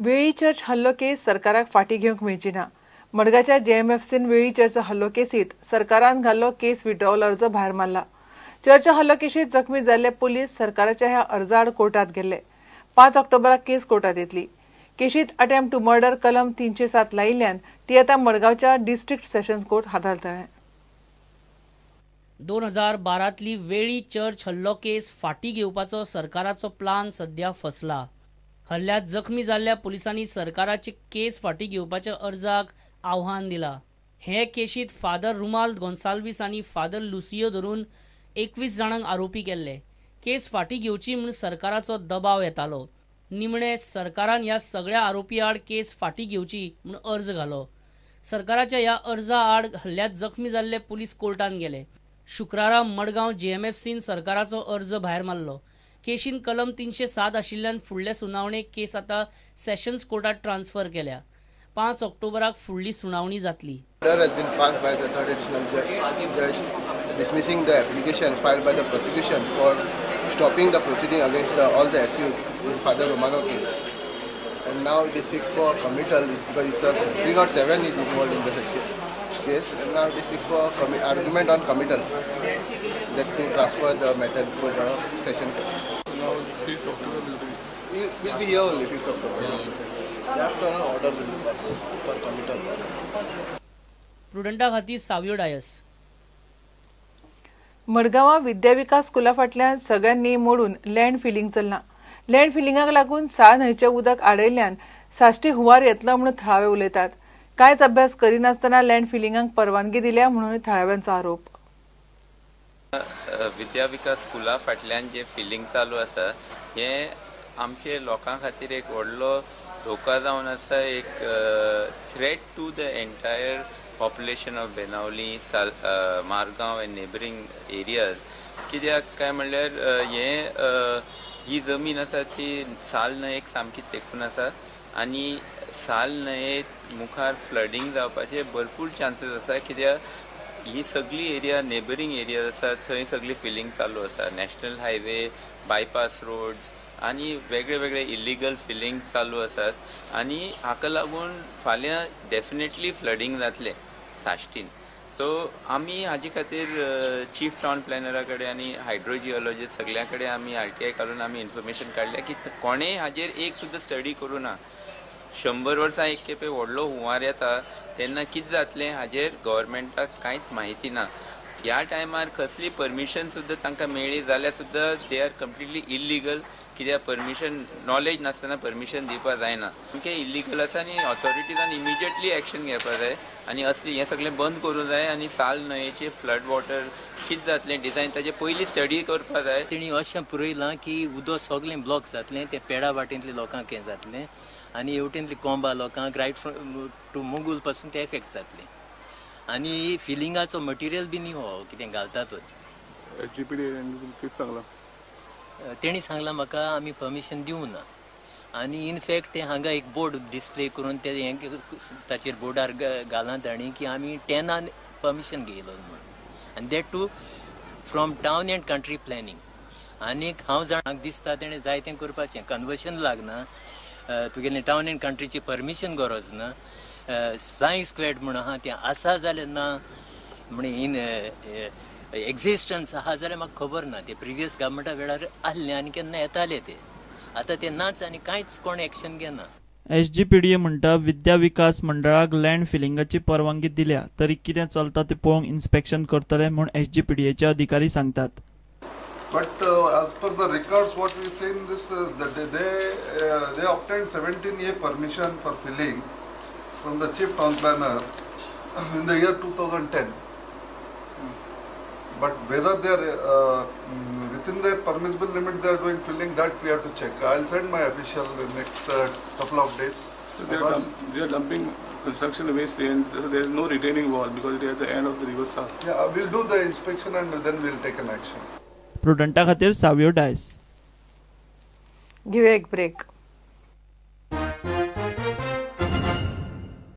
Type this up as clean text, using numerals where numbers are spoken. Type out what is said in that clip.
वेळी चर्च हल्लो केस सरकाराक फाटी घेवंक मेळची ना. मडगांवच्या जेएमएफसीन वेळी चर्च हल्लो केसीत सरकारान घाल्लो केस विड्रॉवल अर्ज भायर मारला. चर्च हल्लो केशीत जखमी जाल्ले पुलीस सरकाराच्या ह्या अर्जाआड कोर्टात गेल्ले. 5 ऑक्टोबराक केस कोर्टात येतली. केशीत अटेम्प्ट टू मर्डर कलम 307 लायिल्ल्यान ती आतां मडगांवच्या डिस्ट्रिक्ट सेशन्स कोर्ट हाताळटले. 2012तली वेळी चर्च हल्लो केस फाटी घेवपाचो सरकाराचो प्लान सध्या फसला. हल्ल्यात जखमी जाल्ल्या पुलिसांनी सरकाराची केस फाटी घेवपाच्या अर्जाक आव्हान दिला. हे केशीत फादर रुमाल गोन्साल्वीस आनी फादर लुसियो धरून 21 जाणांक आरोपी केल्ले. केस फाटी घेवची म्हूण सरकाराचो दबाव येतालो. निमणे सरकारान ह्या सगळ्या आरोपी आड केस फाटी घेवची म्हूण अर्ज घालो. सरकाराच्या ह्या अर्जा आड हल्ल्यात जखमी जाल्ले पुलीस कोर्टान गेले. शुक्रारा मडगांव जेएमएफसीन सरकाराचो अर्ज भायर मारलो. केशीन कलम 307 आशिल्ल्यान फुडले सुनावणेक केस आतां सेशन्स कोर्टात ट्रान्सफर केल्या. 5 ऑक्टोबराक फुडली सुनावणी जातली. Order has been passed by the third additional judge dismissing the application filed by the prosecution for stopping the proceeding against all the accused in Father Romano case. And now it is fixed for committal because it's a 307 is involved in the section case, and now it is fixed for argument on committal that to transfer the matter for the session court. So now 5th October will be. Will be here only 5th October. Thereafter an order will be passed for committal. प्रुडंटा खातीर सावियो डायस. मडगांवां विद्याविकास स्कुला फाटल्यान सगळ्यांनी मोडून land filling चल्लां. Land फिलिंगाक लागून साळ न्हंयचें उदक आडयल्ल्यान साश्टी हुंवार येतलो म्हणून थळावे उलयतात. कांयच अभ्यास करिनासतना लँड फिलिंगाक परवानगी दिल्या म्हणून थळाव्यांचो आरोप. विद्याविकास स्कुला फाटल्यान जे फिलिंग चालू आसा हें आमचे लोकां खातीर एक व्हडलो धोका जावन आसा, एक threat to the entire population of Benaulim, Margao and neighbouring areas. कित्याक काय म्हणल्यार हें ही जमीन आसा ती साल न्हंयेक सामकी तेंकून आसा आनी साल न्हंये मुखार फ्लडींग जावपाचे भरपूर चान्सीस आसा. कित्याक ही सगळी एरिया नेबरींग एरियाज आसा थंय सगळी फिलिंग चालू आसा. नॅशनल हायवे, बायपास रोड्स आनी वेगळे वेगळे इलिगल फिलिंग चालू आसात आनी हाका लागून फाल्यां डेफिनेटली फ्लडींग जातलें साश्टीन. सो आमी हाजे खातीर चीफ टावन प्लॅनरा कडेन आनी हायड्रोजियोलॉजिस्ट सगळ्यां कडेन आमी आरटीआय घालून आमी इन्फॉर्मेशन काडल्या की कोणेय हाजेर एक सुद्दां स्टडी करूं ना. 100 वर्सां एक खेपे व्हडलो हुंवार येता तेन्ना कितें जातलें हाजेर गव्हर्मेंटाक कांयच म्हायती ना. ह्या टायमार कसली परमिशन सुद्दां तांकां मेळ्ळी जाल्यार सुद्दां they are completely illegal. कित्याक परमिशन नॉलेज नासतना परमिशन दिवपाक जायना. सामकें इल्लीगल आसा आनी ऑथॉरिटीजान इमिजिएटली एक्शन घेवपाक जाय आनी असली हें सगळें बंद करूंक जाय आनी साल न्हंयेचे फ्लड वॉटर कितें जातलें डिजायन ताजे पयलीं स्टडी करपाक जाय. तेणी अशें पुरयलां की उदक सगळें ब्लॉक जातलें, तें पेडा वाटेंतल्या लोकांक हें जातलें आनी हेवटेंतली कोंबा लोकांक रायट फ्रॉम टू मुगूल पासून तें एफेक्ट जातलें आनी फिलिंगाचो मटिरियल बी न्ही हो कितें घालता तो. एसजीपीडी सांगलां तेणी सांगलां म्हाका आमी परमिशन दिवं ना आनी इनफॅक्ट ते हांगा एक बोर्ड डिस्प्ले करून ते हें ताचेर बोर्डार घालां ताणी की आमी 10 परमिशन घेयलो म्हणून आनी that too from town and country planning. आनीक हांव जाणां दिसता तेणें जाय तें करपाचें, कन्वर्शन लागना, तुगेलें टावन एंड कंट्रीची परमिशन गरज ना, फ्लायिंग स्क्वॅड म्हूण आहा तें आसा जाल्यार ना म्हण इन एक्झिस्टन्स आहा जाल्यार म्हाका खबर ना. ते प्रिवियस गव्हर्मेंटा वेळार आहले आनी केन्ना येताले ते, आतां ते नाच आनी कांयच कोण एक्शन घेना. एसजीपीडीए म्हणटा विद्या विकास मंडळाक लँड फिलिंगाची परवानगी दिल्या तरी कितें चलता तें पळोवंक इन्स्पेक्शन करतले म्हूण एसजीपीडीएचे अधिकारी सांगतात. But as per the records, what we see in this, that they obtained 17A permission for filling from the chief town planner in the year 2010. But whether they are within their permissible limit they are doing filling, that we have to check. I'll send my official in next couple of days. So they are dumping construction waste and there is no retaining wall because it is at the end of the river Sal. Yeah, we'll do the inspection and then we'll take an action. प्रुडंटा खातीर सावियो डायस. घेऊया एक break.